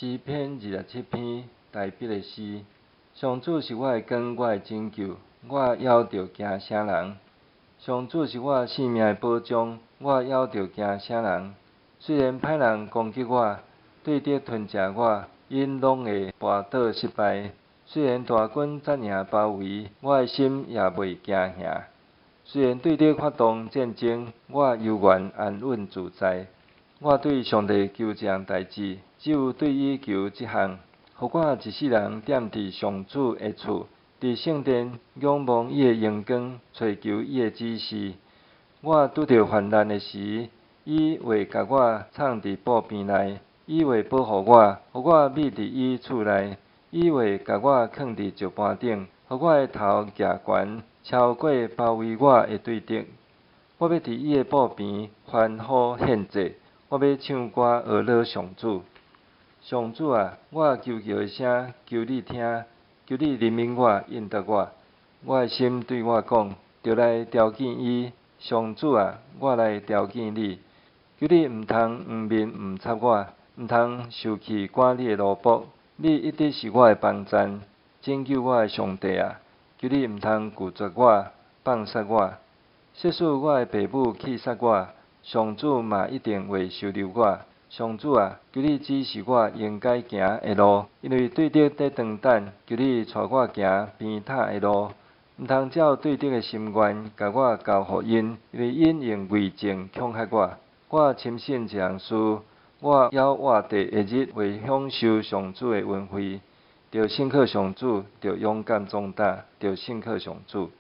詩篇27篇，大衛的詩。上主是我的光，我的拯救，我猶著驚啥人？上主是我性命的保障，我猶著驚啥人？雖然歹人攻擊我，對敵吞食我，𪜶攏會跋倒失敗。雖然大軍紮營包圍，我的心也袂驚嚇。雖然對敵發動戰爭，我猶原安穩自在。我對上帝求一項代誌，只有對伊求這項，予我一世人踮佇上主的厝，佇聖殿仰望伊的榮光，揣求伊的指示。我拄著患難的時，伊會共我藏佇寶邊內，伊會保護我，予我覕佇伊厝內，伊會共我囥佇石盤頂，予我的頭舉懸，超過包圍我的對敵。我欲佇伊的寶邊歡呼獻祭，我欲唱歌呵咾上主。上主啊，我求叫的聲，求你聽，求你憐憫我，應答我。我的心對我講，著來朝見伊。上主啊，我來朝見你。求你毋通黃面毋插我，毋通受氣趕你的奴僕。你一直是我的幫贊，拯救我的上帝啊！求你毋通拒絕我，放殺我。即使我的爸母棄殺我，上主嘛一定會收留我。上主啊，求你指示我應該行的路，因為對敵佇當等，求你帶我行平坦的路。毋通照對敵的心願，共我交予𪜶，因為𪜶用偽證恐嚇我。我深信一項事，我猶活著的日會享受上主的恩惠。著信靠上主，著勇敢壯膽，著信靠上主。